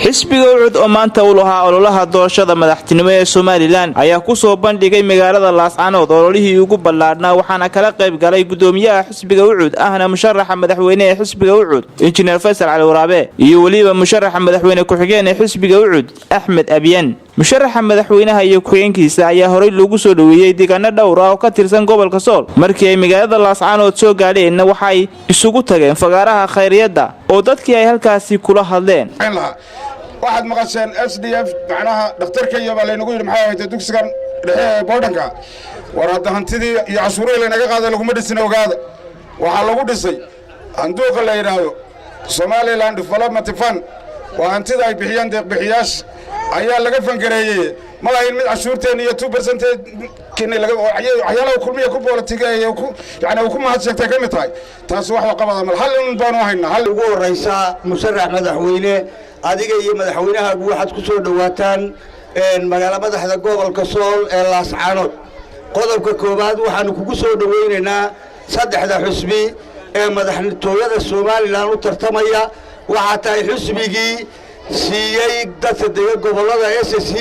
Xisbiga UCID oo maanta u lahaa ololaha doorashada madaxtinimo ee Somaliland ayaa kusoo bandhigay magaalada Laascanood ololihii ugu ballaadhnaa, waxaana kala qayb galay gudoomiyaha xisbiga UCID, ahna musharaxa madaxweyne ee xisbiga UCID, Injineer Faysal Cali Waraabe, iyo weliba musharaxa madaxweyne ku-xigeen ee xisbiga UCID, Axmed Abyan. Musharaxa madaxweynaha iyo ku-xigeenkiisa ayaa horey loogu soo dhoweeyey deegaano dhowr ah oo ka tirsan gobolka Sool. Markii ay magaalada Laascanood soo gaadheenna, waxay isugu tageen fagaaraha khayriyadda oo dadkii ay halkaasi kula hadleen. Waxaad maqasheen SDF, macnaha dhakhtarkaiyo baa laynagu yidhi, maxay ahaytay, dugsigan dhexe ee boodhanka. War hadda hantidii iyo cashuurihii laynaga qaaday laguma dhisin, ogaada. Waxaa lagu dhisay sanduuqa la yidhaahdo Somaliland Development Fund. Waa hantida ay bixiyaan deeqbixiyaasha ayaa laga fangareeyey. Ma lahayn mid cashuurteen iyo 2% waxyaalaha Kulmiya ku boolatigeeye, yani uu ku mahad sheegtay ka mid tahay. Taasi wax qabada mal, hal un baanu haynaa hal. Ugu horraysaa, musharax madaxweyne, adiga iyo madaxweynahaagu waxaad ku soo dhowaataan magaalo madaxda gobolka Sool ee Laascaanood. Qodobka koowaad, waxaannu kugu soo dhowaynaynaa saddexda xusbi ee madaxtooyada Somaliland u tartamaya. Waxaa tahay xusbigii siiyey dadka dega gobollada SSC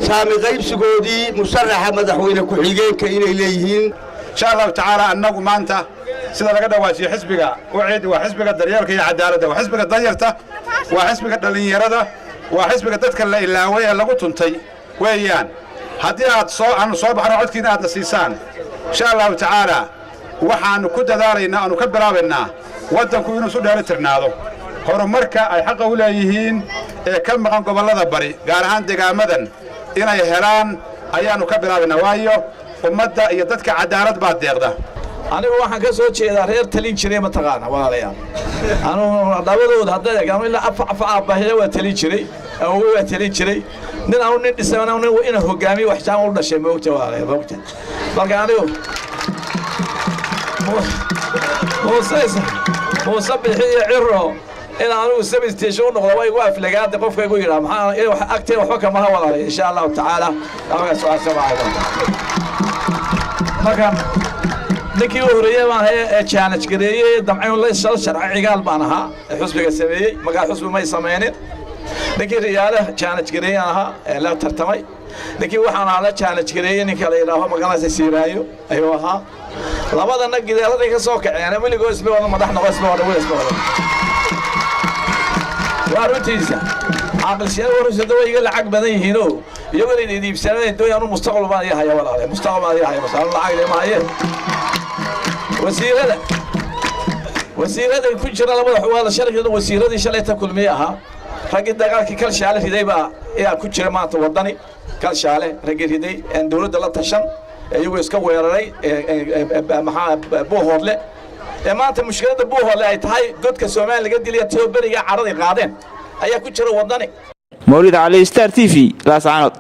saami qaybsigoodii musharaxa madaxweyne ku-xigeenka inay leeyihiin. Insha Allahu tacaala, annagu maanta sida laga dhawaajiyo, xisbiga UCID waa xisbiga daryeelka iyo cadaaladda, waa xisbiga danyarta, waa xisbiga dhallinyarada, waa xisbiga dadka la ilaaway ee lagu tuntay weeyaan. Haddii aad soo aanu soo baxno, codkiina aadna siisaan, insha Allahu tacaala waxaannu ku dadaalaynaa, aanu ka bilaabaynaa waddanku inuu isu dheeli tirnaado, horumarka ay xaqa u leeyihiin ee ka maqan gobollada bari, gaar ahaan degaamadan, inay helaan ayaannu ka bilaabaynaa, waayo ummadda iyo dadka cadaalad baa deeqda. Anigu waxaan ka soo jeedaa reer talin jiray, mataqaana, walaalayaal. Anugu labadooda hadday egaan ilaa afa afa, aabbahiya waa talin jiray, awowe waa talin jiray. Nin anu nin dhisay nin ina hogaamiye wax jaan u dhashay, moogta, walaalayaal, moogta. Marka anigu Muuse Bixi iyo Ciro in anigu service station u noqdo way igu aflagaada. Qofka igu yidhaa maxaa agteen waxba kamaha, walaalay. Insha Allahu tacaala marka ninkii u horreeyey baan ee challenge gareeyey, damcayn la shal sharci Cigaal baan ahaa ee xusbiga sameeyey. Markaa xusbi may sameynin. Ninkii Riyaale challenge gareeyey aan ahaa ee la tartamay. Ninkii waxaan ahaa la challenge gareeyey ninka la yidhaaho magaranaysa Siiraayo ayuu ahaa. Labadana gideeladay ka soo kaceen, weligoo isma wada madax noqo, isma wada isma wada. Waa runtiisa caaqilsiyada, warusada way iga lacag badan yihiinoo iyagoo ina iibsananayn doon. Anu mustaqbal baan ii haya, walaale, mustaqbal baan ii haya, mustaqbal lacag ma haye. Wasiirada ku jira labada waa shalay, wasiiradii shalayta Kulmiye ahaa, raggii dagaalkii Kalshaale riday baa ayaa ku jira maanta Wadani. Kalshaale raggii riday een dowladda la tashan, iyagoo iska weeraray, maxaa, Buuhoodle, ee maanta mushkiladda Buuhoodle ay tahay godka Soomaaliya laga dilaya tio beriga caraday qaadeen ayaa ku jira Wadani. Mawlid Cali, Star TV, Laascaanood.